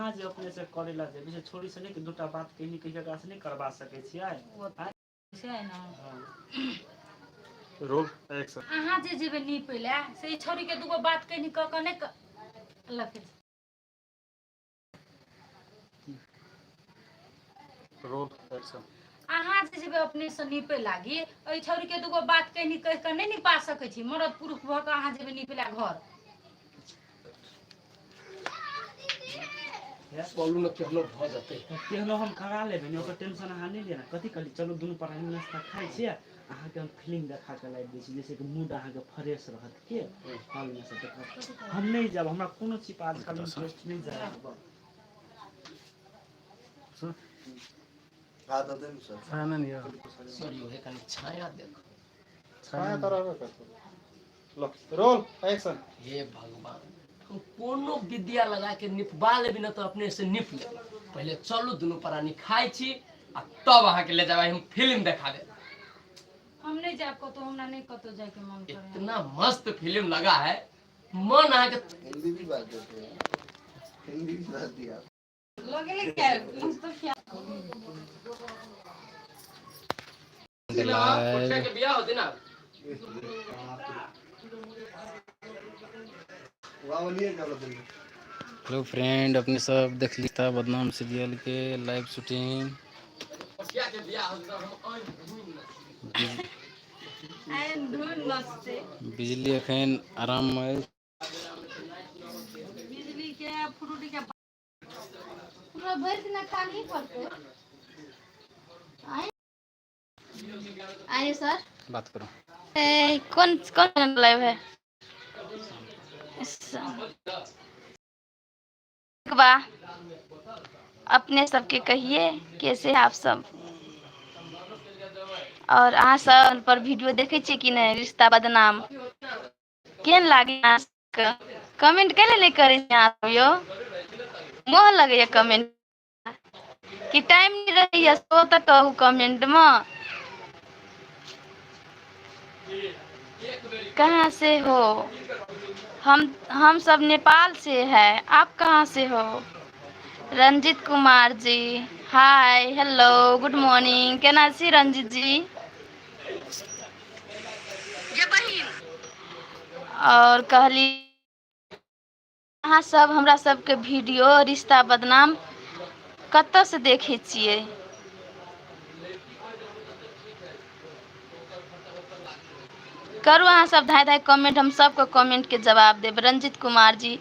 अहाँ जे अपने से करै लए जेबै से छोरी से नहि दूटा बात कहि कहि कऽ से नहि करबा सकै छियै? ओ छै ने। हँ। Roll action. अहाँ जे जेबै नीपै लए से ई छौड़ीके दूगो बात कहि कऽ कऽ नहि लफे। Roll action. अहाँ जे जेबै अपनेसँ नीपै लागी, एहि छौड़ीके दूगो बात कहि कहि कऽ नहि निपा सकै छी? मरद पुरुष भऽ कऽ अहाँ जेबै नीपै लए घर? चलू ने, केहनो भऽ जेतै। केहनो हम करा लेबै ने, ओकर टेंशन अहाँ नहि लिअ ने। कथी कहली, चलू दुनू प्राणी नाश्ता खाइ छियै, अहाँके हम फिल्म देखा कऽ लाबि दै छी, जैसे कि मूड अहाँके फ्रेश रहत। के हॉलमे से देखब। हम नहि जायब, हमरा कोनो चीज पर आजकल इंटरेस्ट नहि जाय। छाया नहि यऽ। सर यौ, हे कनि छाया देख। छाया तऽ रहबे करतौ। लो, रोल एक्शन। हे भगवान, हम कोनो विद्या लगा के निपवा लेबी ने तऽ अपने से निप लेबी। पहिले चलू, दुनू प्राणी खाइ छी आ तब अहाँके ले जाबै हम फिल्म देखाबे। हम नहि जायब कतहु, हमरा नहि कतहु जायके मन करे। इतना मस्त फिल्म लगा है, मन अहाँके हिंदी भी बात देते हैं, हिंदी भी बात दिया। लऽ गेलै क्या मस्त क्या? छोटका के बियाह होते ना। वहाँ लिए चलो दिल्ली। हेलो फ्रेंड, अपने सब देख ली था बदनाम सीरियल के लाइव शूटिंग। छोटका के बियाह होते तऽ हम आइन धुनि न आइन धुन नचते। बिजली अखन आराम में अछि। बिजली के फ्रूटी के पूरा भरि दिना कानही पड़तै। आइ आइए सर। बात करो। ए, कौन कौन लाइव है? बा अपने सबके कहिए, कैसे हैं आप सब? और अहाँ सब पर वीडियो देखै छियै कि नहि? रिश्ता बदनाम केहन लागै अहाँ सबके? कमेंट कैले नहि करै छी अहाँ सब यौ? मोह लगैया कमेंट कि टाइम नहि रहैया? सो तऽ कहू कमेंटमे। कहाँ से हो? हम सब नेपाल से है, आप कहाँ से हो? Ranjit Kumar ji, hi, hello, good morning. केना छी रंजित जी? और कहली अहाँ सब हमरा सबके वीडियो रिश्ता बदनाम कतऽ से देखै छियै? करू अहाँ सब धाय धाय कमेंट, हम सबके कमेंट के जवाब देब। रंजित कुमार जी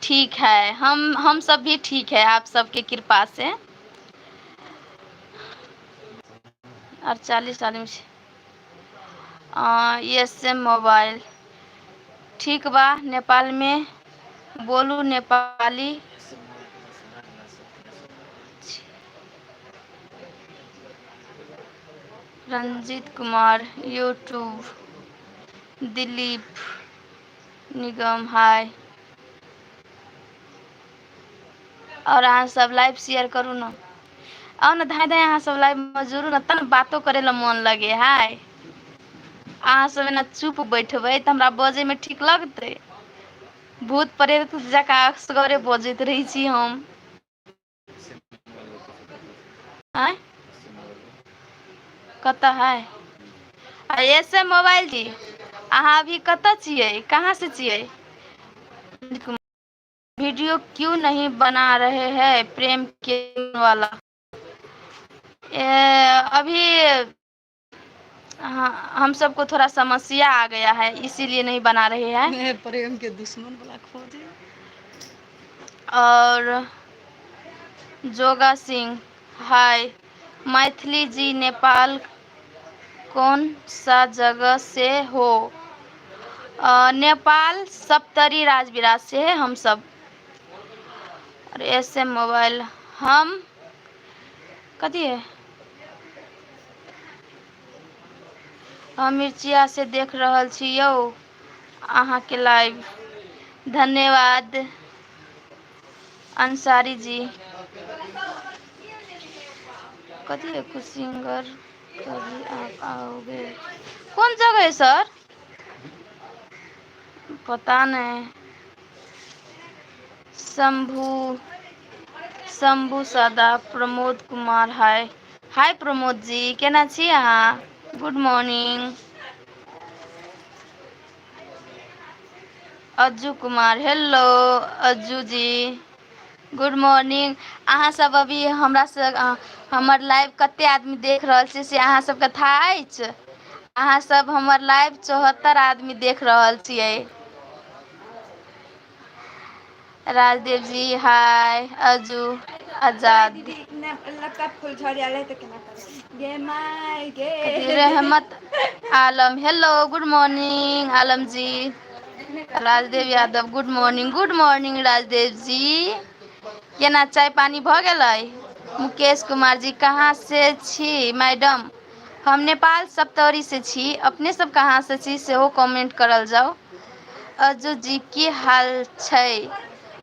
ठीक है, हम सब भी ठीक है आप सबके कृपा से। 48 आदमी छै। एस एम मोबाइल ठीक बा। नेपाल में बोलू नेपाली। रंजीत कुमार यूट्यूब, दिलीप निगम हाय। और अहाँ सब लाइव शेयर करू ने, आउ ने धाय धाय अहाँ सब लाइव में जुड़ू ने, तब बातो करे ला मन लगे हाय। अहाँ सब एना चुप बैठबै तऽ हमरा बजै में ठीक लगतै? भूत प्रेत जकाँ असगरे बजैत रहै छी हम। आँय, कतऽ है? आ एस एम मोबाइल जी, अहाँ अभी कतऽ छियै? कहाँ से छियै? वीडियो क्यों नहीं बना रहे हैं प्रेम के वाला? ए, अभी हाँ, हम सबको थोड़ा समस्या आ गया है, इसीलिए नहीं बना रहे हैं। प्रेम के दुश्मन वाला खोजे। और जोगा सिंह हाय। मैथिली जी, नेपाल कौन सा जगह से हो? नेपाल सप्तरी राजविराज से है हम सब। और एस एम मोबाइल हम कथी है? हम मिर्चिया से देख रहल छी यौ अहाँके लाइव। धन्यवाद अंसारी जी। कथी है? कुछ सिंगर कभी आप आओगे? कौन जगह है सर? पता नहीं। शंभू शंभू सदा, प्रमोद कुमार हाय। हाय प्रमोद जी, केना छी अहाँ? Good morning. Ajju Kumar, hello Ajju ji, good morning. अहाँ सब अभी हमरा से हमर लाइव कते आदमी देख रहल छी से अहाँ सबके था अछि? अहाँ सब हमर लाइव 74 आदमी देख रहल छियै। राजदेव जी हाय। अजू आजाद दीदी लत्ता फूल झड़ आयल तऽ केना करबै गे माय गे। Rahmat Alam, hello good morning Alam ji. Rajdev Yadav good morning. Good morning Rajdev ji, केना चाय पानी भऽ गेलै? मुकेश कुमार जी, कहाँ से छी मैडम? हम नेपाल सप्तरी से छी। अपने सब कहाँ से छी सेहो कमेंट करल जाउ। अजू जी की हाल छै?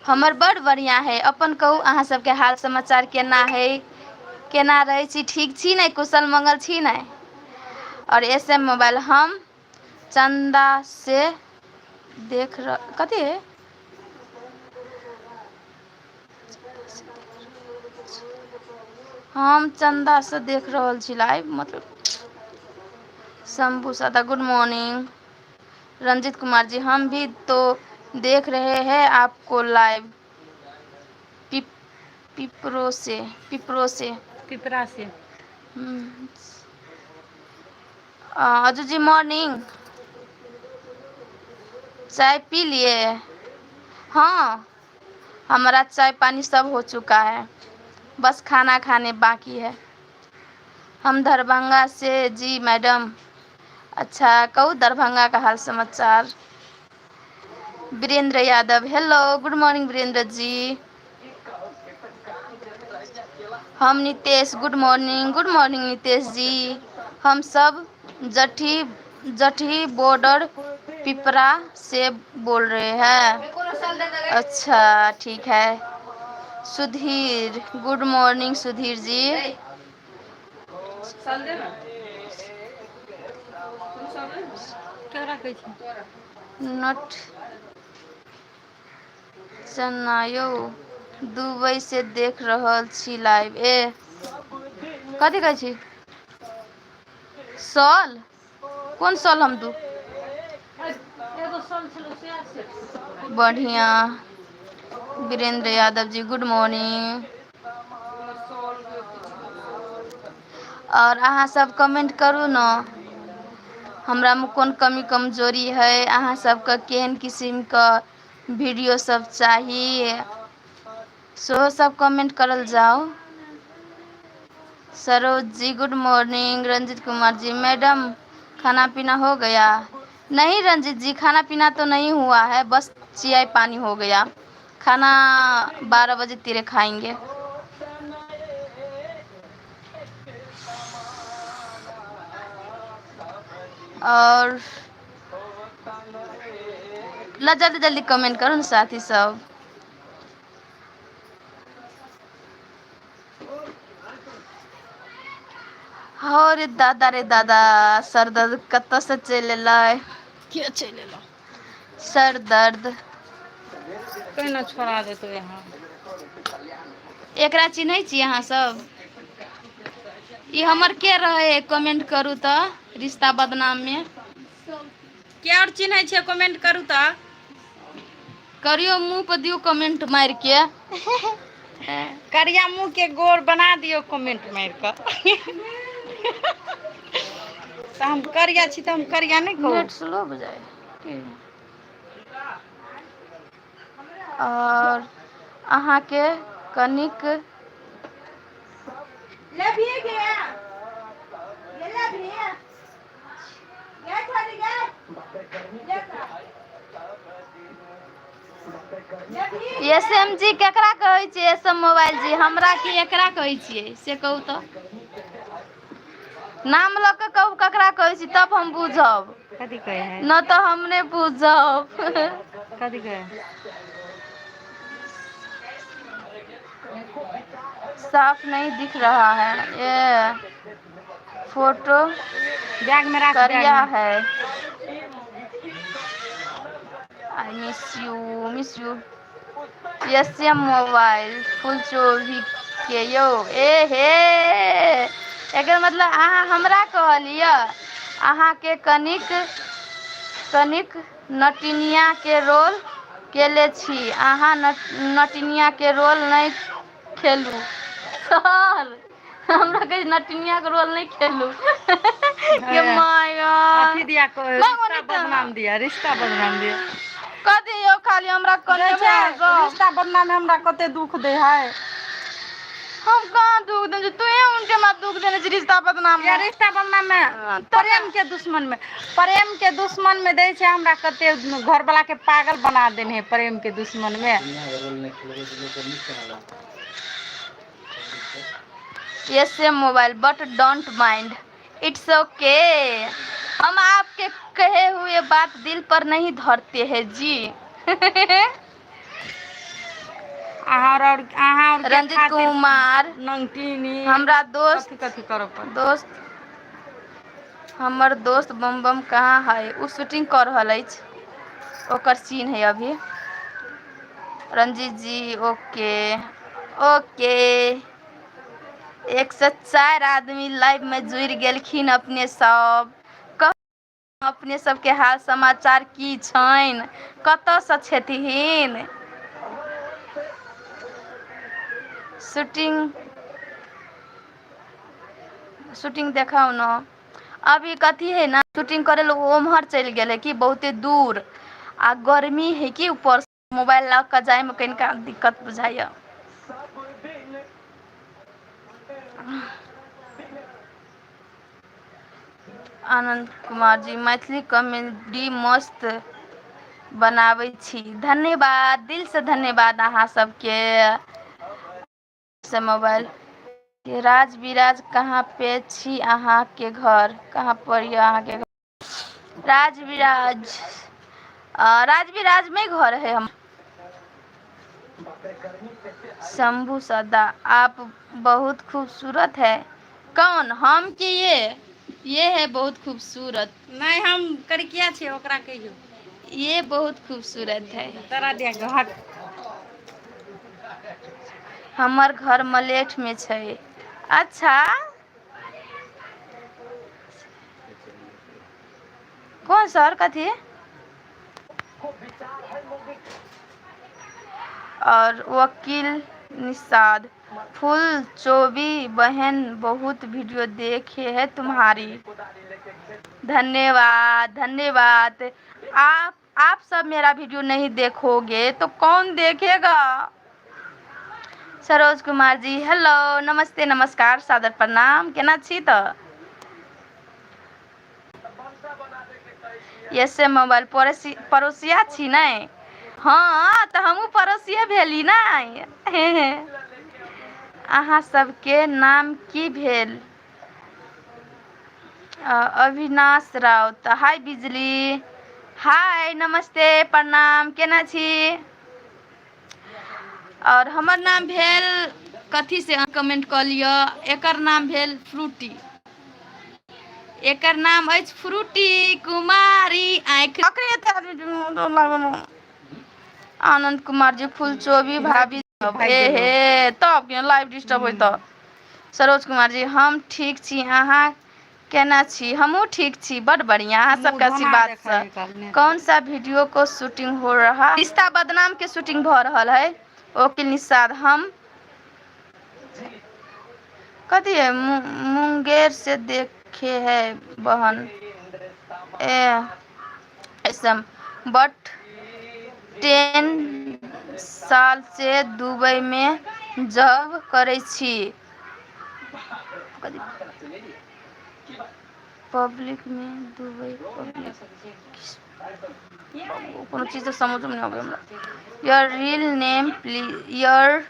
हमर बड़ बढ़िआँ है, अपन कहू अहाँ सबके हाल समाचार केना है, केना रहै छी, ठीक छी ने, कुशल मंगल छी ने? और एस एम मोबाइल, हम चंदा से देख रह कथी है? हम चंदा से देख रहल छी लाइव, मतलब। शंभू सादा गुड मॉर्निंग। रंजित कुमार जी, हम भी तो देख रहे हैं आपको लाइव पिपरो से, पिपरो से, पिपरा से। अजू जी मॉर्निंग, चाय पी लिए? हाँ, हमारा चाय पानी सब हो चुका है, बस खाना खाने बाकी है। हम दरभंगा से जी मैडम। अच्छा कहू दरभंगा का हाल समाचार। Virendra Yadav, hello good morning Virendra ji. हम Nitesh, good morning. Good morning Nitesh ji. हम सब जठी जठी बॉर्डर पिपरा से बोल रहे हैं। अच्छा ठीक है। Sudhir, good morning Sudhir ji. केकरा कहै छी? नट चन्ना यौ, दुबई से देख रहल छी लाइव। ए कथी कहै छी? सॉल? कोन सॉल? हम दू एगो सल छलो से से बढ़िया। Virendra Yadav ji good morning. और अहाँ सब कमेंट करू ने, हमरामे कोन कमी कमजोरी है, अहाँ सबके केहन किसिमके वीडियो सब चाही सेहो सब कमेंट करल जाउ। Saroj ji good morning. Ranjit Kumar ji, madam खाना पीना हो गया? नहीं रंजित जी, खाना पीना तो नहीं हुआ है, बस चाय पानी हो गया। खाना 12 बजे तेरे खाएंगे। और ला जल्दी जल्दी कमेंट करो ना साथी सब। हो रे दादा रे दादा, सर दर्द कतऽ से चलि एलै? के चलि एलौ? सर दर्द। केना छोड़ा देतौ यहाँ? एकरा चिन्है छी अहाँ सब? ई हमर के रहे? कमेंट करू तऽ रिश्ता बदनाम में। के और चिन्है छियै? कमेंट करू तऽ। करियो, मुंह पर दियौ कमेंट मारि के। करिया मुँह के गोर बना दियौ कमेंट मारि कऽ। तऽ हम करिया छी तऽ हम करिया नहि कहू? नेट स्लो हो जाए। और अहाँके कनिक एस एम जी केकरा कहै छियै? एस एम मोबाइल जी, हमरा की एकरा कहै छियै से कहू तऽ? नाम लऽ कऽ कहू ककरा कहै छी, तब हम बुझब। कथी कहै है? न तऽ हम नहि बुझब। कथी कहै? साफ नहीं दिख रहा है ये फोटो। बैग में राख, बैग करिया में। है। I miss you, miss you. S M mobile full चोभी के यौ ए हे, एकर मतलब अहाँ हमरा कहलियै अहाँके कनिक कनिक नटिनिया के रोल केले छी, अहाँ नटिनिया के रोल नहि खेलू सर। हमरा कहै नटिनिया के रोल नहि खेलू के my अथी दिया को नहीं, रिश्ता नहीं तो- बदनाम दिया, रिश्ता बदनाम दिया। कथी यौ, खाली हमरा कने रिश्ता बदनाम में हमरा कते दुख दे है। हम कहाँ दुख देने छी? तू उनके हमरा दुख देने छी रिश्ता बदनाम या रिश्ता बदनाम में हाँ, तऽ प्रेम के दुश्मन में, प्रेम के दुश्मन में दै छै हमरा कते घर वाला के पागल बना देने है प्रेम के दुश्मन में। Yes same mobile but don't mind, it's okay. हम आपके कहे हुए बात दिल पर नहीं धरते हैं जी। अहाँ और अहाँ और के रंजित खातिर कुमार नंगटीनी हमरा दोस्त कथी कथी करऽ पड़त। दोस्त हमर दोस्त बम बम कहाँ है? उ शूटिंग कर रहल अछि, ओकर सीन है अभी। रंजीत जी ओके ओके। 104 आदमी लाइव में जुड़ गेलखिन। अपने सब कहू, अपने सबके हाल समाचार की छनि, कतऽसँ छथिन? शूटिंग शूटिंग देखाउ न। अभी कथी है ना, शूटिंग करे लोग ओम्हर चलि गेल है कि बहुते दूर, आ गर्मी है कि ऊपर मोबाइल लऽ कऽ जायमे कनिका दिक्कत बुझाइया। आनंद कुमार जी मैथिली कॉमेडी मस्त बनाबै छी, धन्यवाद, दिल से धन्यवाद अहाँ सबके। से मोबाइल राज विराज कहाँ पे छी अहाँ के घर, कहाँ पर यऽ अहाँ के घर? राज विराज, राज विराज में घर है हम। शंभू सदा आप बहुत खूबसूरत है। कौन हम के ये है बहुत खूबसूरत? नहीं, हम करिकिया छियै, ओकरा कहियौ। ये बहुत खूबसूरत है। तोरा दिया घर। हमर घर मलेठ में छै। अच्छा, कौन सर कथी? और वकील निषाद फूल चोबी बहन बहुत वीडियो देखे है तुम्हारी, धन्यवाद धन्यवाद। आप सब मेरा वीडियो नहीं देखोगे तो कौन देखेगा? सरोज कुमार जी हेलो, नमस्ते, नमस्कार, सादर प्रणाम, केना छी? तऽ एस एम मोबाइल पड़ोसी पड़ोसिया छी नहि? हाँ, तऽ हमहूँ पड़ोसिए भेली नहि। अहाँ सबके नाम की भेल? अविनाश राउत हाय बिजली हाय, नमस्ते, प्रणाम, केना छी? और हमर नाम भेल कथी से कमेंट कऽ लिअ। एकर नाम भेल फ्रूटी, एकर नाम अछि फ्रूटी कुमारी। आँखि अखने एते आदमी। आनंद कुमार जी फुल चोबी भाभी ए हे, तब के लाइव डिस्टर्ब होइत। सरोज कुमार जी हम ठीक छी, अहाँ केना छी? हमहूँ ठीक छी, बड बढ़िया, अहाँ सबके आशीर्वाद से। कौन सा वीडियो को शूटिंग हो रहा? रिश्ता बदनाम के शूटिंग भऽ रहल है। ओकिल निषाद हम कथी है मुंगेर से देखे है बहन ए एसम बट 10 साल से दुबई में जॉब करै छी। पब्लिक में दुबई पब्लिक कोनो चीज तऽ समझमे नहि अबै हमरा। Your real name please, your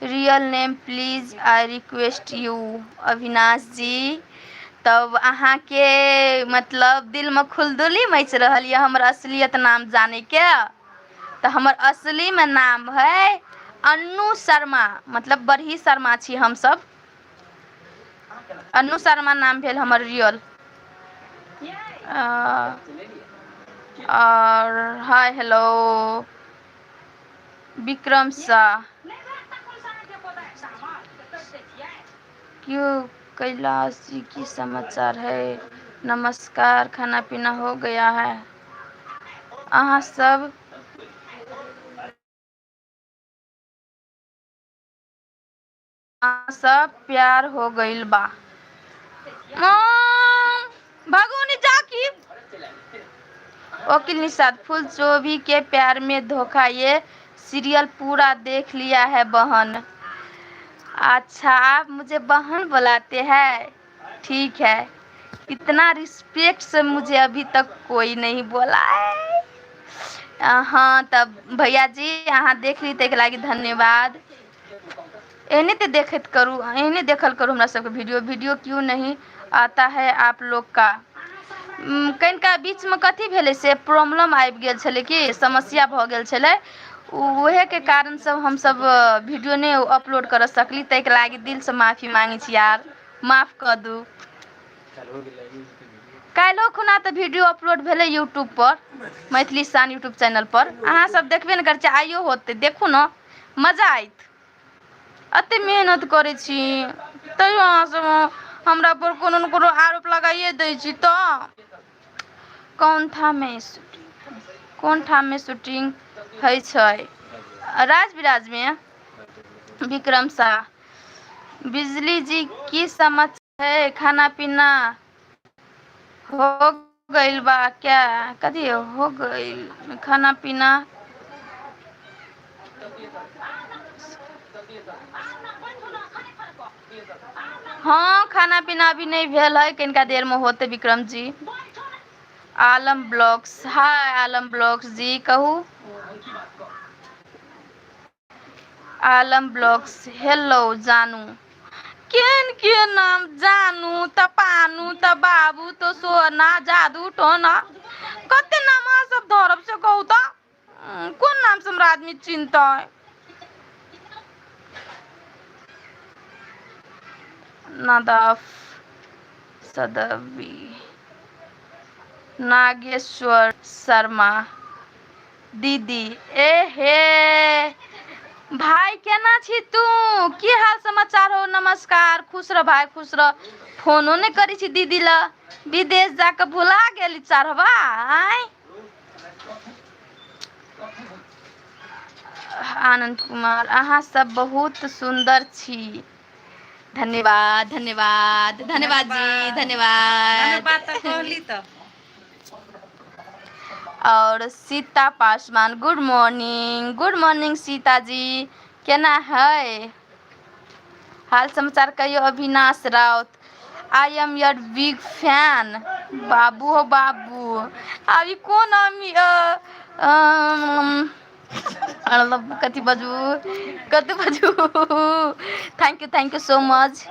real name please, I request you। Avinash जी, तब अहाँके मतलब दिलमे खुलदुली मचि रहल यऽ हमर असलियत नाम जानैके? तऽ हमर असलीमे नाम है अन्नू शर्मा, मतलब बरही शर्मा छी हमसब। अन्नू शर्मा नाम भेल हमर रियल। और हाय हेलो विक्रम शाह क्यों कैलाश जी की समाचार है। नमस्कार, खाना पीना हो गया है? अहाँ सब अहाँ सब प्यार हो गइल बा। भगोनी जाकी वकील निषाद फूल चोभी के प्यार में धोखा, ये सीरियल पूरा देख लिया है बहन। अच्छा, आप मुझे बहन बुलाते हैं, ठीक है। इतना रिस्पेक्ट से मुझे अभी तक कोई नहीं बोला है। हाँ तब भैया जी अहाँ देख ली ताहिके लागि धन्यवाद। एहने तऽ देखैत करू, एहने देखल करू हमरा सबके वीडियो। वीडियो क्यों नहीं आता है आप लोग का? कनिका बीचमे कथी भेलै से प्रॉब्लम आबि गेल छलै कि समस्या भऽ गेल छलै, उहेके कारणसँ हमसब वीडियो नहि अपलोड करऽ सकली, ताहिके लागि दिलसँ माफी माँगै छी यार, माफ कऽ दू। काल्हिओ खुना तऽ वीडियो अपलोड भेलै यूट्यूब पर, मैथिली शान यूट्यूब चैनल पर, अहाँ सब देखबे ने करै छियै, आइयो होतै, देखू ने, मजा आयत। एते मेहनत करै छी तैयो अहाँ सब हमरा पर कोनो ने कोनो आरोप लगाइए दै छी। तऽ कोन ठाममे कोन ठाममे शूटिंग होइ छै? राज विराजमे। विक्रम शाह बिजली जी की समाचार है? खाना पीना हो गइल बा क्या? कथी हो गइल खाना पीना? हँ, खाना पीना अभी नहि भेल है, कनिका देर में होते। Vikram ji Alam blogs, hi Alam blogs ji, कहू। आलम ब्लॉग्स हेलो जानू, केहन केहन नाम, जानू तऽ पानू तऽ बाबू तऽ सोना जादू टोना, कते नाम अहाँ सब धरब से कहू तऽ? कोन नाम से हमरा आदमी चिन्हतै? नदाफ सदवी नागेश्वर शर्मा दीदी, ए हे भाई, केना छी तू? की हाल समाचार हो? नमस्कार, खुश रह भाई, खुश रह। फोनो नहि करै छी दीदी ला, विदेश जाके भुला गेली चढ़बा आय। आनंद कुमार अहाँ सब बहुत सुन्दर छी, धन्यवाद धन्यवाद धन्यवाद जी, धन्यवाद। धन्यवाद तऽ कहली तऽ। और Sita Paswan good morning, good morning Sita ji, केना है हाल समाचार कहियो? Avinash Raut I am your big fan. बाबू हो बाबू, अभी कोन अमी मतलब कथी बजू, कथी बजू? Thank you, thank you so much,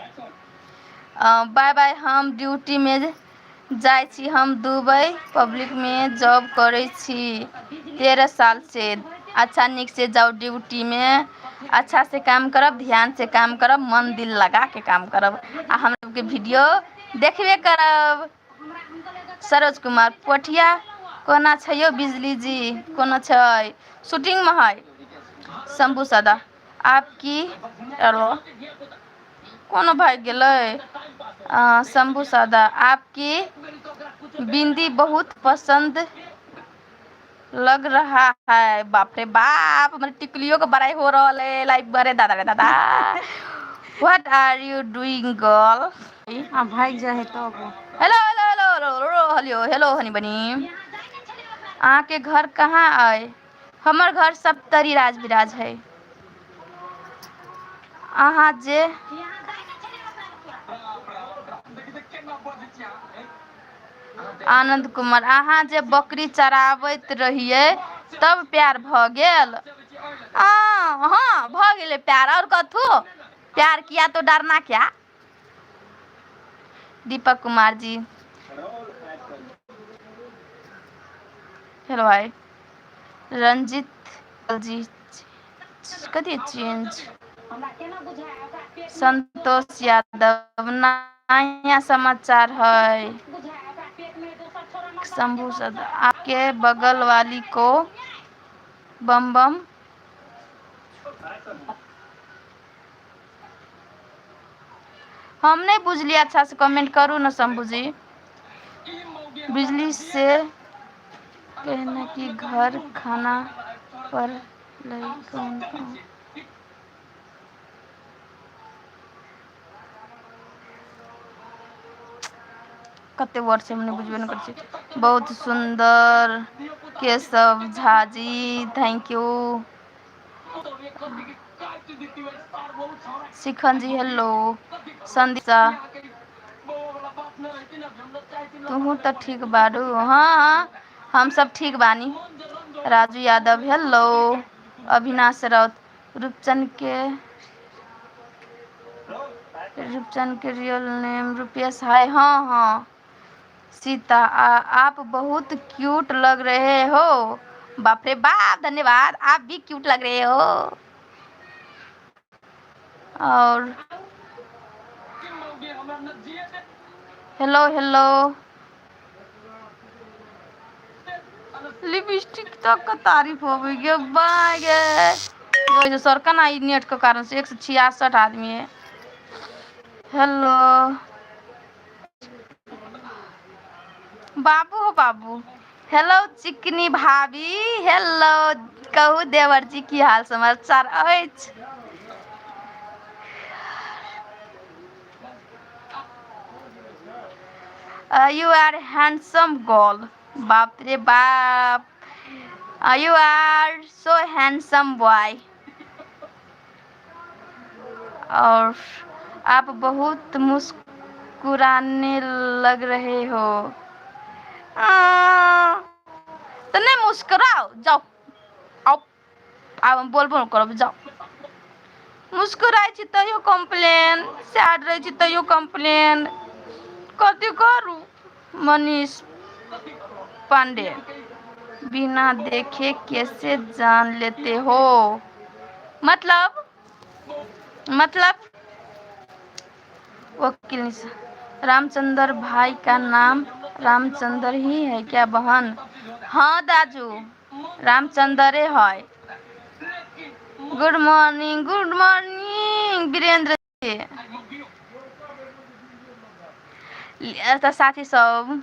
bye bye, हम ड्यूटीमे जाइ छी। हम दुबई पब्लिकमे जॉब करै छी 13 साल से। अच्छा, नीक से जाउ ड्यूटीमे, अच्छा से काम करब, ध्यान से काम करब, मन दिल लगा के काम करब आ हम सबके वीडियो देखबे करब। सरोज कुमार पोठिया कोना छै यौ बिजली जी? कोना छै? शूटिंगमे है। शंभू सदा आपकी हेलो, कोनो भागि गेलै? शंभू सदा आपकी बिंदी बहुत पसंद लग रहा है। बाप रे बाप, हमर टिकलियो के बड़ाई हो रहल है लाइव बरे, दादा रे दादा। What are you doing girl? आ भागि जाइ है तब। Hello hello hello hello hello hello honey bunny, अहाँके घर कहाँ अइ? हमर घर सप्तरी राज विराज है। अहाँ जे आनंद कुमार अहाँ जे बकरी चराबैत रहियै तब प्यार भऽ गेल? आ हँ, भऽ गेलै प्यार, आओर कथू? प्यार किया तो डरना क्या? दीपक कुमार जी हेलो भाई। रंजित जी कथी चेंज? संतोष यादव नया समाचार है। शंभू सद आपके बगल वाली को बम बम हम नहीं बुझलियै अच्छा से कमेंट करू ने शंभू जी। बिजली से कहना कि घर खाना पर लई कौन कौन। कते वर्ड छै हम नहि बुझबे नहि करै छी। बहुत सुन्दर Keshav Jha ji, thank you. Shikhan ji hello. Sandeep तुहू तऽ ठीक बारू। हाँ हाँ हम सब ठीक बानी। राजू यादव हेलो। अविनाश राउत, रूपचंद के, रूपचंद के रियल नेम रुपेश हाय। हाँ हाँ सीता आप बहुत क्यूट लग रहे हो। बाप रे बाप, धन्यवाद, आप भी क्यूट लग रहे हो। और हेलो हेलो, लिपस्टिक तक के तारीफ हो गई बाय गे। सरका ना नेट के कारण से 166 आदमी है। हेलो बाबू हो बाबू, हेलो चिकनी भाभी, हेलो कहू देवर जी की हाल समाचार अछि। You are handsome girl. बाप रे बाप, you are so handsome boy. और आप बहुत मुस्कुराने लग रहे हो। तो नहीं मुस्कुराओ, जाओ आओ, आब हम बोलबो नहि करब, जाओ। मुस्कुराइ छी तैयो कम्प्लेन, सैड रहै छी तैयो कम्प्लेन, कथी करू। मनीष पांडे, बिना देखे कैसे जान लेते हो? मतलब मतलब वकील निशा। रामचंद्र भाई का नाम रामचंद्र ही है क्या बहन? हाँ दाजू, रामचंद्रे है। Good morning, good morning Virendra ji. तऽ साथी सब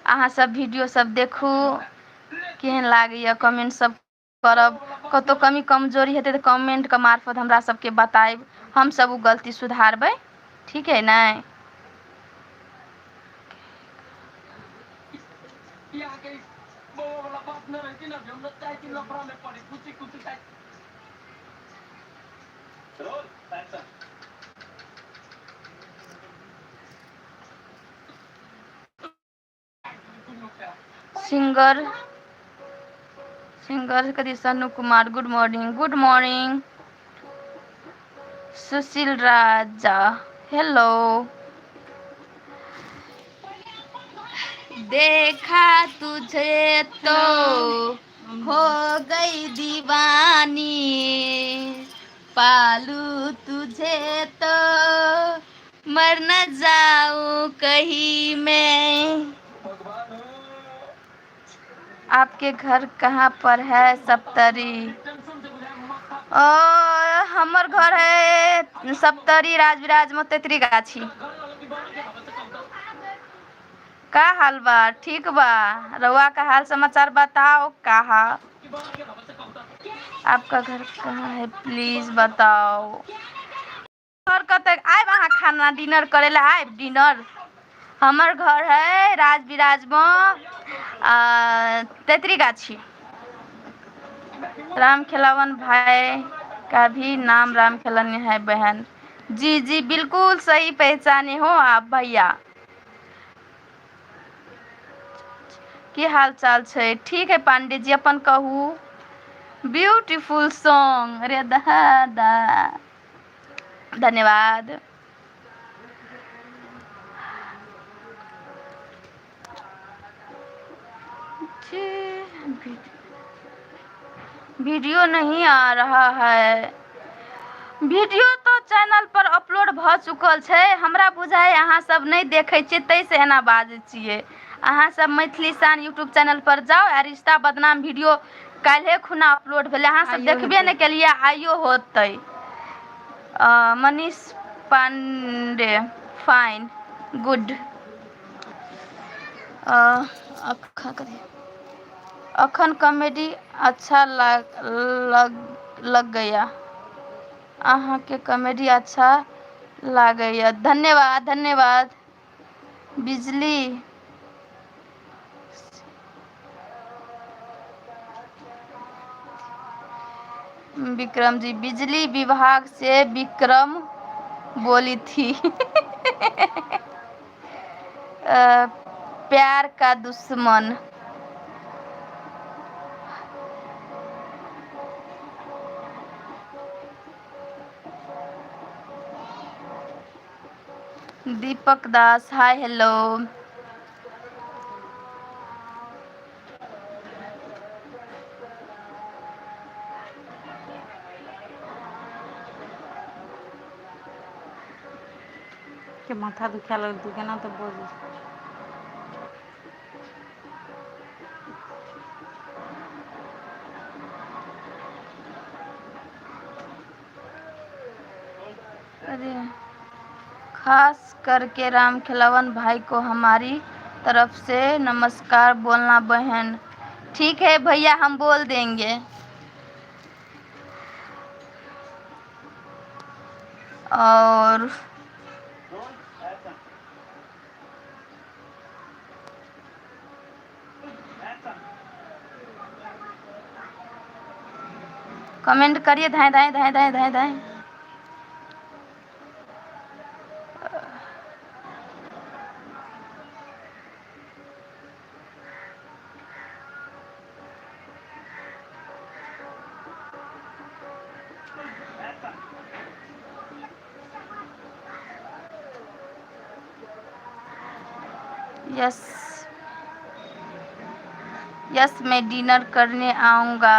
अहाँ सब वीडियो सब देखू, केहन लागैया कमेंट सब करब, कतौ कमी कमजोरी हेतै तऽ कमेंट के मार्फत हमरा सबके बतायब, हम सब ओ गलती सुधारबै, ठीक है ने? सिंगर सिंगर कथी Sanu Kumar, good morning, good morning. Sushil Raja hello. देखा तुझे तो हो गई दीवानी, पालू तुझे तो मर न जाऊं कहीं मैं। आपके घर कहाँ पर है सप्तरी? ओ हमर घर है सप्तरी राजविराज में तेतरी गाछी। का हाल बा? ठीक बा। रउआ का हाल समाचार बताओ। कहा आपका घर कहाँ है प्लीज बताओ। घर कतऽ आयब अहाँ खाना डिनर करे ला आयब डिनर? हमर घर है राजविराज में तेतरी गाछी। राम खेलावन भाई का भी नाम राम खेलन है बहन जी। जी बिल्कुल सही पहचाने हो आप भैया। की हाल चाल छै? ठीक है पांडे जी, अपन कहू। ब्यूटीफुल सॉन्ग रे दादा, धन्यवाद। वीडियो नहीं आ रहा है। वीडियो तो चैनल पर अपलोड भ चुकल छै, हमरा बुझाइ अहाँ सब नहीं देखै छियै तै से एना बाजै छियै। अहाँ सब मैथिली शान यूट्यूब चैनल पर जाउ आ रिश्ता बदनाम वीडियो काल्हे खुना अपलोड भेलै, अहाँ सब आइयो देखबे हेतै। नहि केलियै, आइयो होतै। Manish Pandey fine good. अखन कथी अखन कॉमेडी अच्छा लग लग लग गया। अहाँके कॉमेडी अच्छा लागैया, धन्यवाद धन्यवाद। बिजली विक्रम जी, बिजली विभाग से विक्रम बोली थी। प्यार का दुश्मन। दीपक दास हाय हेलो। के माथा दुखाय लगल, तू केना तऽ बजै छह। अरे खास करके राम खिलावन भाई को हमारी तरफ से नमस्कार बोलना बहन। ठीक है भैया, हम बोल देंगे। और कमेंट करिए धाए धाए धाए धाए धाए धाए। यस यस, मैं डिनर करने आऊँगा।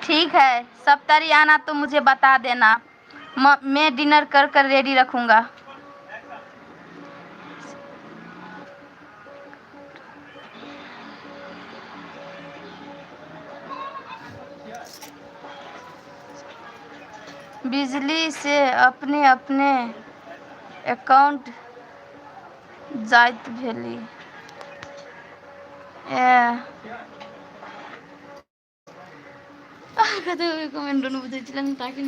ठीक है, सप्तारी आना तो मुझे बता देना, मैं डिनर कर कर रेडी रखूँगा। बिजली से अपने अपने अकाउंट जाइत भेली। ए कते कमेंट नहि बुझै छलै ताकि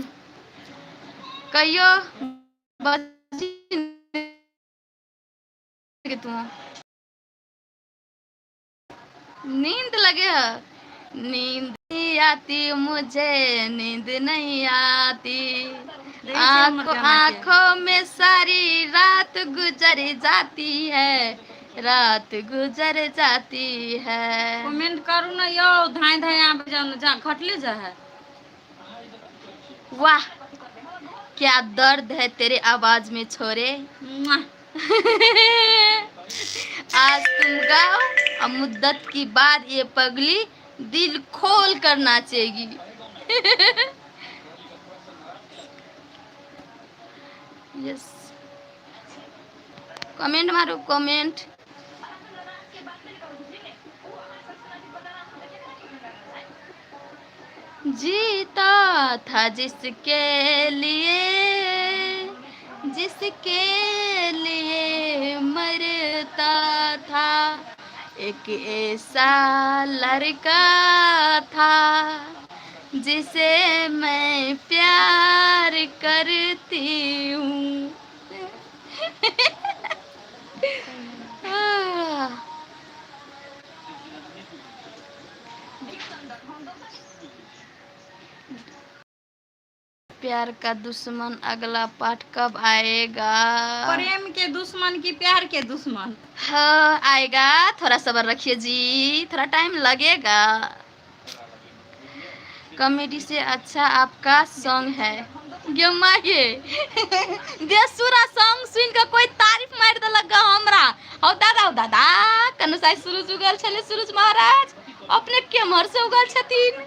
कहियो बजी के तू नींद लगे है, नींद नहीं आती मुझे, नींद नहीं आती। देखै छियै हमर आंखों गाना के। आंखों में सारी रात गुजर जाती है, रात गुजर जाती है। कमेंट करू ने यौ, धाँइ धाँइ आबि जाउ ने, जा घटले जा है। वाह क्या दर्द है तेरे आवाज में छोरे। मुआह। आज तुम गाओ और मुद्दत की बाद ये पगली दिल खोल कर नाचेगी। यस कमेंट मारो कमेंट। जीता था जिसके लिए, जिसके लिए मरता था, एक ऐसा लड़का था जिसे मैं प्यार करती हूँ। आह। प्यार का दुश्मन अगला पार्ट कब आएगा? प्रेम के दुश्मन की प्यार के दुश्मन? हाँ आएगा, थोड़ा सब्र रखिए जी, थोड़ा टाइम लगेगा। कॉमेडी से अच्छा आपका सॉन्ग है। गे माये देसुरा सॉन्ग सुन के कोई तारीफ मारि देलक ग हमरा। हौ दादा, हौ दादा, कनु साइ सूरज उगल छलै, सूरज महाराज अपने केम्हर से उगल छथिन।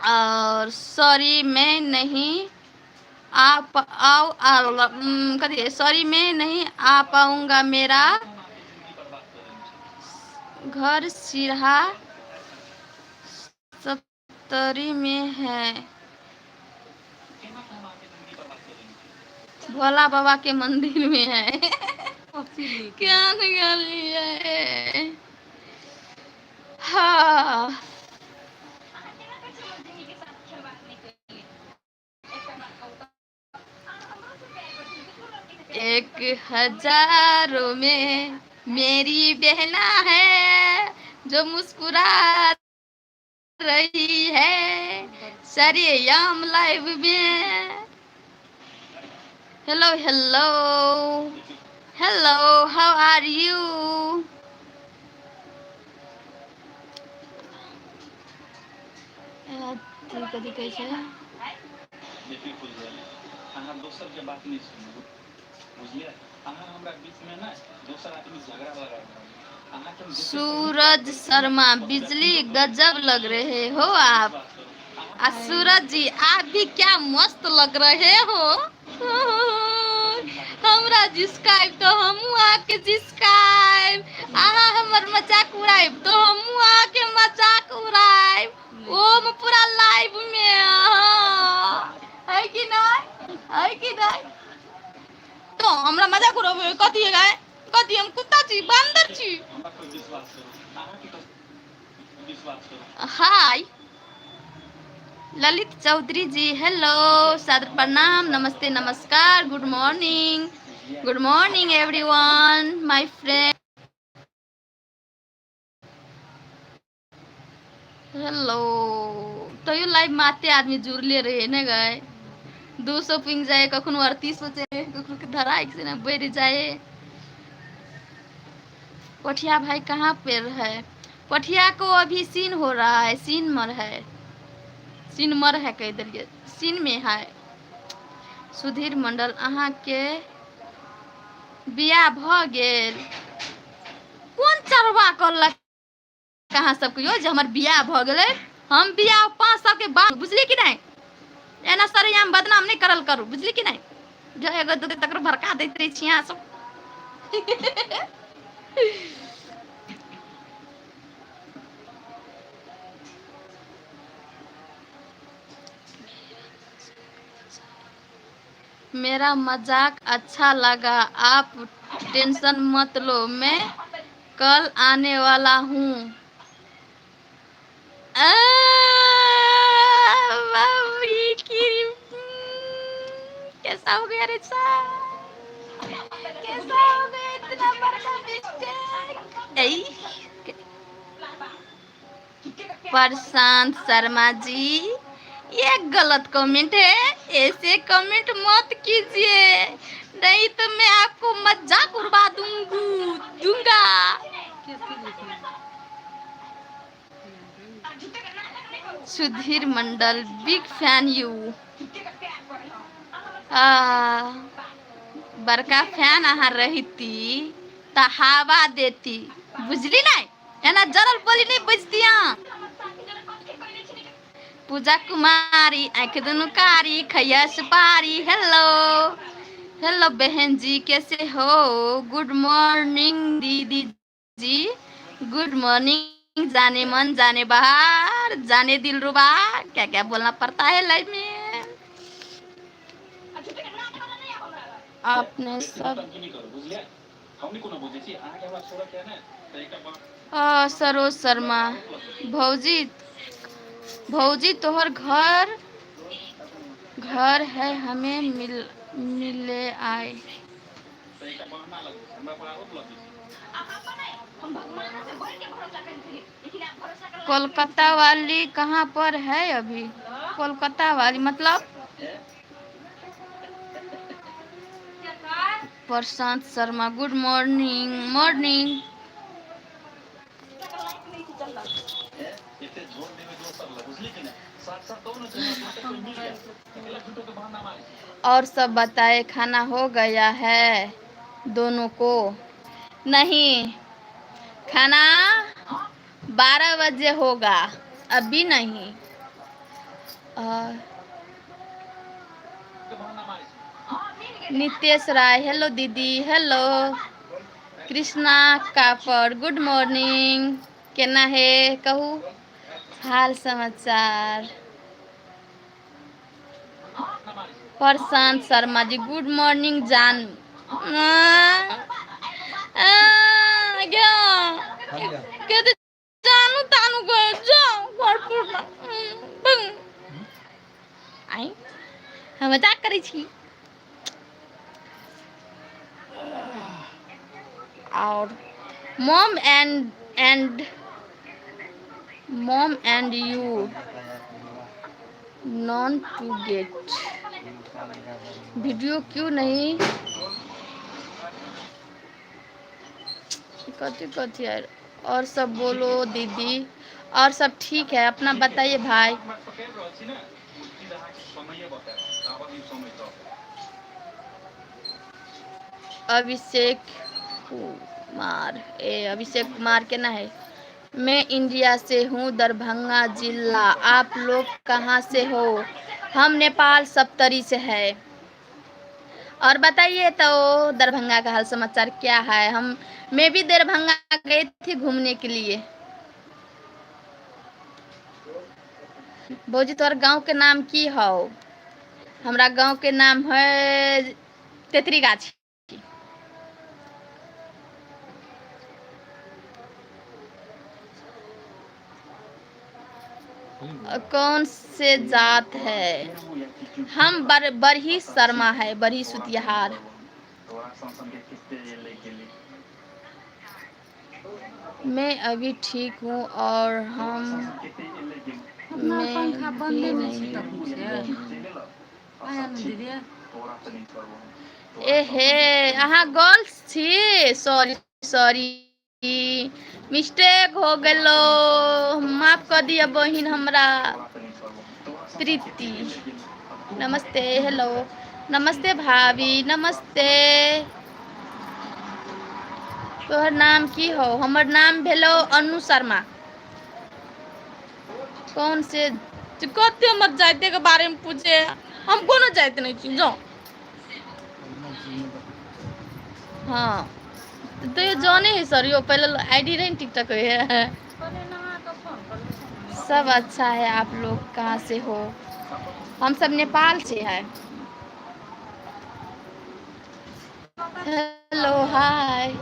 और सॉरी मैं नहीं आ आओ कथी, सॉरी मैं नहीं आ पाऊंगा, मेरा घर सिरहा सत्तरी में है, भोला बाबा के मंदिर में है। क्या निकालिए? हाँ, एक हजारों में मेरी बहना है जो मुस्कुरा रही है सरेआम लाइव में। Hello hello hello, how are you? कथी कहै छै? देखियौ फुलझड़ी, अहाँ दोसरके बात नहि सुनू, बुझलियै? अहाँ हमरा बीचमे ने दोसर आदमी झगड़ा लगा रहल अहाँके। हम जते पहिने सूरज कहने शर्मा, बस बिजली व्यक्तिगत गजब लग रहे हो आप। विश्वास करू आ अहाँ। सूरज जी, आप भी क्या मस्त लग रहे हो। हमरा जिसकाइब तो हमहूँ अहाँके जिसकाइब, अहाँ हमर मजाक उड़ाइब तो हमहूँ अहाँके मजाक उड़ाइब। ओम पूरा लाइव में अहाँ है कि नहीं, है कि नहीं? तो हमरा मजाक उड़ाबै कथी है गाय? कथी हम कुत्ता छी, बांदर छी? हमरा पर विश्वास करू, अहाँके विश्वास करू। हाय ललित चौधरी जी, हेलो, सादर प्रणाम, नमस्ते, नमस्कार, गुड मॉर्निंग, बुझलियै? Good morning everyone my friend. Hello. तैयो लाइव में आते आदमी जुड़ले रहे ने गए। 200 पुग जाए कखनो, 38 जाए कखनो, के धराक से ना बढ़ जाए। पठिया भाई कहाँ पर है? पठिया को अभी सीन हो रहा है, सीन मर है, सीन मर है, कह दिलिए, सीन में है। सुधीर मंडल, अहाँके बियाह भऽ गेल? कोन चरवा कहलक अहाँ सबके यौ जे हमर बियाह भऽ गेलै? हम बियाह 5 साल के बाद, बुझलियै कि नहि? एना सरेआम बदनाम नहि करल करू, बुझलियै कि नहि? जो एगो दूगो तकरो भड़का दैत रहै छी अहाँ सब। मेरा मजाक अच्छा लगा। आप टेंशन मत लो, मैं कल आने वाला हूँ। आ, बाप रे, कैसा हो गया रे साहब? कैसा हो गया इतना बड़ा मिस्टेक? प्रशांत शर्मा जी, ये गलत कमेंट है, ऐसे कमेंट मत कीजिए, नहीं तो मैं आपको मजाक उड़वा दूंगी दूंगा। सुधीर मंडल, बिग फैन you. आ बड़का फैन अहाँ रहिती तऽ हवा देती, बुझली नहीं? एना जरल बोली नहीं बजती अहाँ। पूजा कुमारी, आँख दुनू कारी, खैया सुपारी। हेलो हेलो बहन जी, कैसे हो? गुड मॉर्निंग दीदी जी, गुड मॉर्निंग जाने मन, जाने बाहर, जाने दिल रुबा। क्या क्या बोलना पड़ता है लाइफ में। आपने बेसी सब नौटंकी नहि करू, बुझलियै? हम नहि कोनो बुझै छी अहाँके। हमरा छोड़के है ने तऽ एकटा बात सरोज शर्मा, भौजी, भौजी तोहर घर घर है, हमें मिल मिले आए। तऽ एकटा बहाना लगै छै, हमरा पर आरोप लगै छै। कोलकाता वाली कहाँ पर है अभी? कोलकाता वाली मतलब? प्रशांत शर्मा, गुड मॉर्निंग, मॉर्निंग। एते झोर देबै दोसर लग, बुझली कि नहि? साथ साथ दौ ने, दोसर कोइ मिल गेल तऽ कैला झूठोके बहाना मारै छी? और सब बताए, खाना हो गया है दोनों को? नहीं, खाना 12 बजे होगा, अभी नहीं। के बहाना मारै छी? नितेश राय, हेलो दीदी, hello. Krishna copper, good morning. केना है कहू? हाल समाचार। प्रशांत शर्मा जी गुड मॉर्निंग जान। जानू तानू गए जाओ घर पर ना। आई हम मजाक करै छी। और mom and and mom and you non to get video क्यों नहीं कथी कथी यार। और सब बोलो दीदी, और सब ठीक है, अपना बताइए भाई। अभिषेक कुमार, ए अभिषेक कुमार केना है? मैं इंडिया से हूँ, दरभंगा जिला। आप लोग कहाँ से हो? हम नेपाल सप्तरी से है। और बताइए तो दरभंगा का हाल समाचार क्या है? हम मैं भी दरभंगा गई थी घूमने के लिए। भौजी तोहर गांव के नाम की हौ? हमरा गांव के नाम है तेतरी गाछी। कौन से जात है? हम बरही शर्मा है, बरही सुतिहार। मैं अभी ठीक हूँ और हम अपना मैं पंखा भी बंदे नहीं नहीं। छी तखन से आया ने दीदी। ए हे अहाँ गर्ल्स छी? सॉरी सॉरी, मिस्टेक हो गेलो, माफ कर दिया बहिन हमरा। प्रीति नमस्ते, हेलो नमस्ते भाभी नमस्ते। तोहर नाम की हो? हमर नाम भेलो अनु शर्मा। कौन से कते हमर जाते के बारे में पूछे? हम कोनो जाते नहीं छी जाओ। हाँ तो ये जाने है सर, यो पहले आईडी रहे टिकटॉक है। सब अच्छा है, आप लोग कहाँ से हो? हम सब नेपाल से है। Hello hi.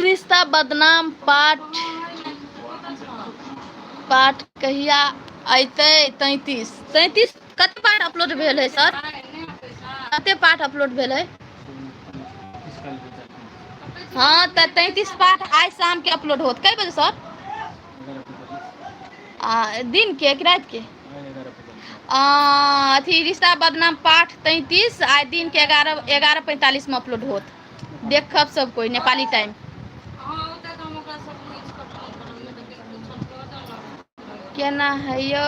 रिश्ता बदनाम पाठ पाठ कहिया अयतै? 33 33 कते पार्ट अपलोड भेल है सर? कते पार्ट अपलोड भेल है? हाँ तऽ 33 पार्ट आइ शाम के अपलोड होत। कै बजे सर? दिन के कि रात के? अथी रिश्ता बदनाम पाठ 33 आइ दिन के 11:45 में अपलोड होत। देखब सब कोई नेपाली टाइम। केना है यो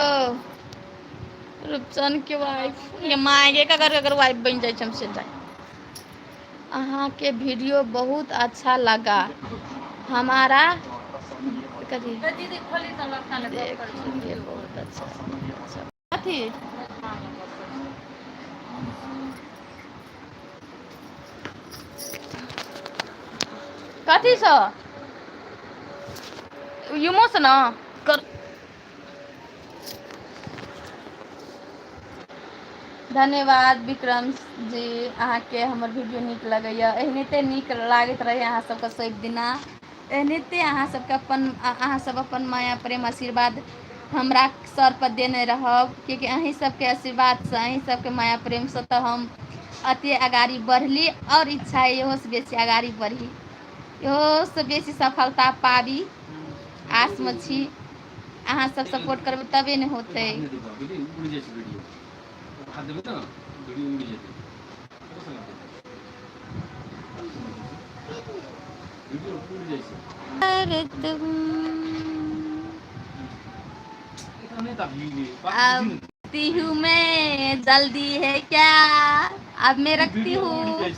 रूपचंद के वाइफ? ये माय ककर ककर वाइफ बन जाइ छै हम से जाय। अहाँ के वीडियो बहुत अच्छा लगा हमारा, कथी देखेंगे बहुत अच्छा अच्छा कथी कथी सँ युमो से ना कर। धन्यवाद विक्रम जी, अहाँके हमर वीडियो नीक लगैए। एहनाइते नीक लागैत रहै अहाँ सबके सब दिना, एहनाइते अहाँ सबके अपन अहाँ सब अपन माया प्रेम आशीर्वाद हमरा सर पर देने रहब, कियाकि अहीं सबके आशीर्वादसँ अहीं सबके माया प्रेमसँ तऽ हम अते अगाडि बढ़ली और इच्छा है इहोसँ बेसी अगाडि बढ़ी, इहोसँ बेसी सफलता पाबी, आसमे छी। अहाँ सब सपोर्ट करबै तबे ने होतै। अब हूँ मैं, जल्दी है क्या? अब मैं रखती हूँ,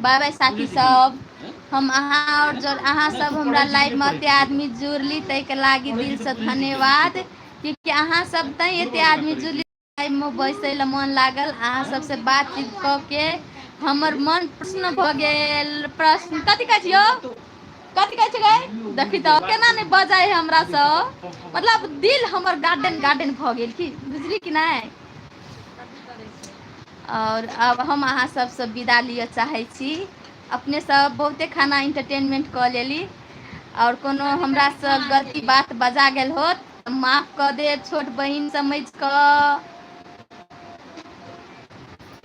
बाय बाय साथी सब। हम अहाँ और जो अहाँ सब हमरा लाइव में एते आदमी जुड़ली ताहिके लागि दिलसँ धन्यवाद, क्योंकि अहाँ सब तैं एते आदमी जुड़ली। लाइव में बैसै लए मन लागल, अहाँ सबसँ बातचीत कऽ के हमर मन प्रश्न भऽ गेल। प्रश्न कथी कहै छियौ? कथी कहै छै गै देखी तऽ केना नहि बजै है हमरा से मतलब दिल हमर गार्डन गार्डन भऽ गेल की बुझली कि नहि। और अब हम अहाँ सबसँ विदा लिअ चाहै छी। अपने सब बहुते खाना इंटरटेनमेंट कऽ लेली और कोनो हमरासँ गलती बात बजा गेल होत तऽ माफ कऽ देब छोट बहिन समझि कऽ।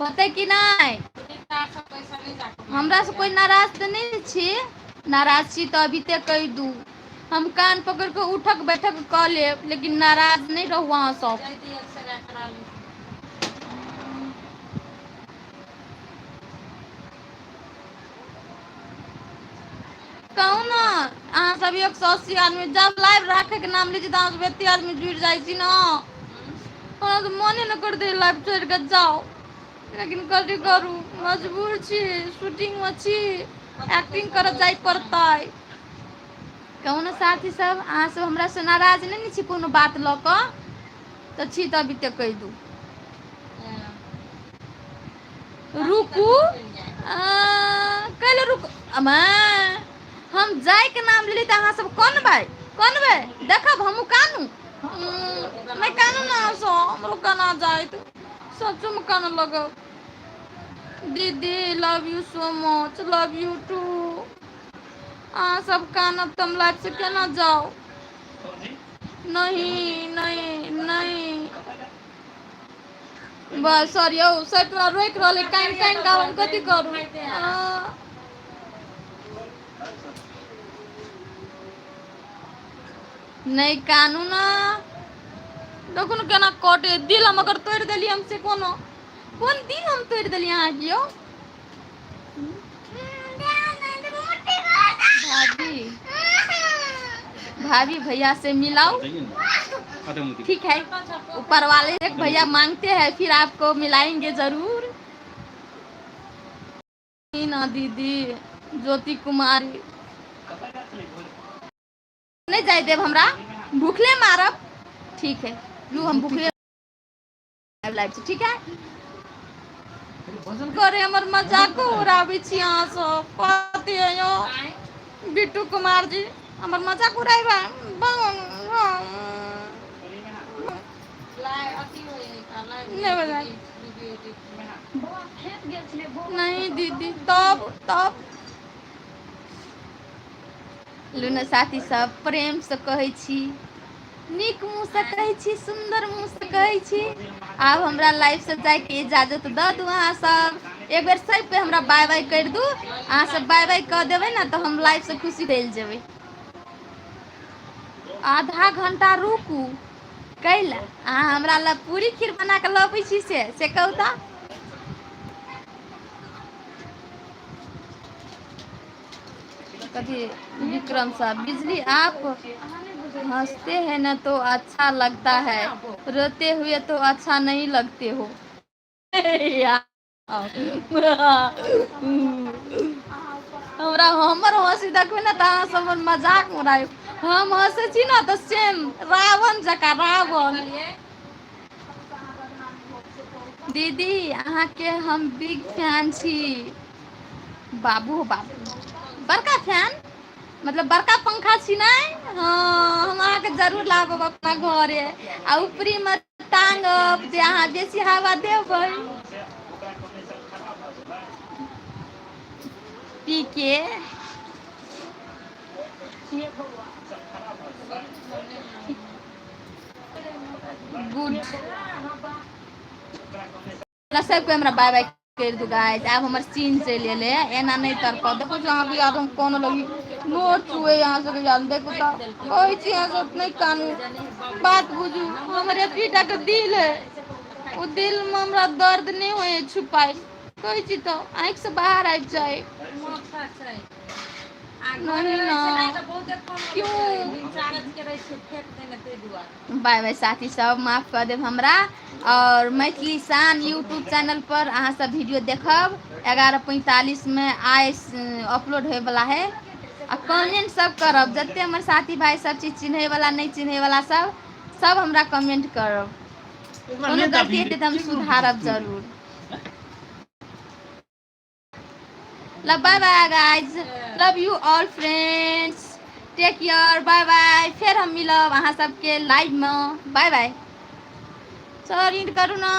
होतै कि नहि? हमरा से कोई नाराज तऽ नहि छी? नाराज छी तऽ अभी ते कहि दू, हम कान पकड़ कऽ उठक बैठक कऽ लेब, लेकिन नाराज नहि रहू अहाँ सब। कहू ने अहाँ सब 180 आदमी जब लाइव राखे के नाम लै छी तऽ अहाँ सब एते आदमी जुड़ि जाइ छी ने, हमरा तऽ मने नहि कर दे लाइव छोड़ि कऽ जाउ, लेकिन कथी करू मजबूर छी, शूटिंग मे छी, एक्टिंग करऽ जाय पड़तै। कहू ने साथी सब, अहाँ सब हमरा से नाराज नहि ने छी कोनो बात लऽ कऽ? तऽ छी तऽ अभी तक कहि दू। रुकू कैले रुकू अमा, हम जायके नाम लेली तऽ अहाँ सब कनबै कनबै, देखब हमहूँ कानू। नहि कानू ना सब, हमरो काना जायत, सचोमे कानऽ लगब। दीदी love you so much, love you too. अहाँ सब कानब तऽ हम लाइफ से केना जाउ? नहीं नहीं नहीं बस सॉरी यौ, सब तोरा रोकि रहल है कानि कानि कऽ, आब हम कथी करू? नहि कानू ना, देखू ने केना कटे दिल हम अगर तोड़ि देली हम से कोनो कोन दिल हम तोड़ि देली अहाँके यौ? भाभी भाभी भैया से मिलाओ। ठीक है, ऊपर वाले एक भैया मांगते हैं, फिर आपको मिलाएंगे जरूर ना। दीदी ज्योति कुमारी नहीं जाय देब, हमरा भूखले मारब। ठीक है लू, हम भूखले लाइव से ठीक है करे हमर मजाको उड़ाबै छी अहाँ सब। कथी है यौ बिट्टू कुमार जी, हमर मजाक उड़ाइबा? नहीं बजाय नहीं दीदी। तब तब लू ने साथी सब, प्रेम से कहै छी, नीक मुँहसँ कहै छी, सुन्दर मुँहसँ कहै छी, आब हमरा लाइफ से जाइके इजाजत दऽ दू। अहाँ सब एक बेर सबके हमरा बाय बाय करि दू। अहाँ सब बाय बाय कऽ देबै ने तऽ हम लाइफ से खुशी चलि जेबै। आधा घंटा रुकू कैला? अहाँ हमरा लए पूरी खीर बना कऽ लबै छी से से कहू तऽ। कथी विक्रम साहब बिजली, आप हंसते हैं ना तो अच्छा लगता है, रोते हुए तो अच्छा नहीं लगते हो। हमरा हमर हँसी देखबै ने तऽ अहाँ सब हमर मजाक उड़ायब। हम हँसै छी ने तऽ सेम रावण जकाँ रावण। दीदी अहाँके हम बिग फैन छी। बाबू हो बाबू, बड़का फैन मतलब बड़का पंखा छी नहि? हँ, हम अहाँके जरूर लाबब अपना घरे आ ऊपरीमे टांगब जे अहाँ बेसी हवा देबै। पी के गुड सबके हमरा बाय बाय करि दू गाइस। आब हमर सीन चलि एलै, एना नहि तड़पाउ। देखो जो अहाँके याद हम कोन लगी नोर चुए अहाँ सबके याद। देखो तऽ कहै छी अहाँ सब नहि कानू, बात बुझू। हमर एतबी के दिल है, ओ दिल में हमरा दर्द नहि होइ है छुपाई, कहै छी तऽ आँखि से बाहर आबि जाए। नहीं ना, क्यों? बाय बाय साथी सब, माफ कर देब हमरा। और मैथिली शान यूट्यूब चैनल पर अहाँ सब वीडियो देखब, 11:45 में आइ अपलोड होयवला है। आ कमेंट सब करब, जते हमर साथी भाई सब चीज चिन्है वाला नहि चिन्है वाला सब सब हमरा कमेंट करब। कोनो गलती हेतै तऽ हम सुधारब जरूर। Love, bye bye guys, love you all friends, take care, bye bye. फेर हम मिलब अहाँ सबके लाइवमे। बाय बाय। सर, इंड करू ना।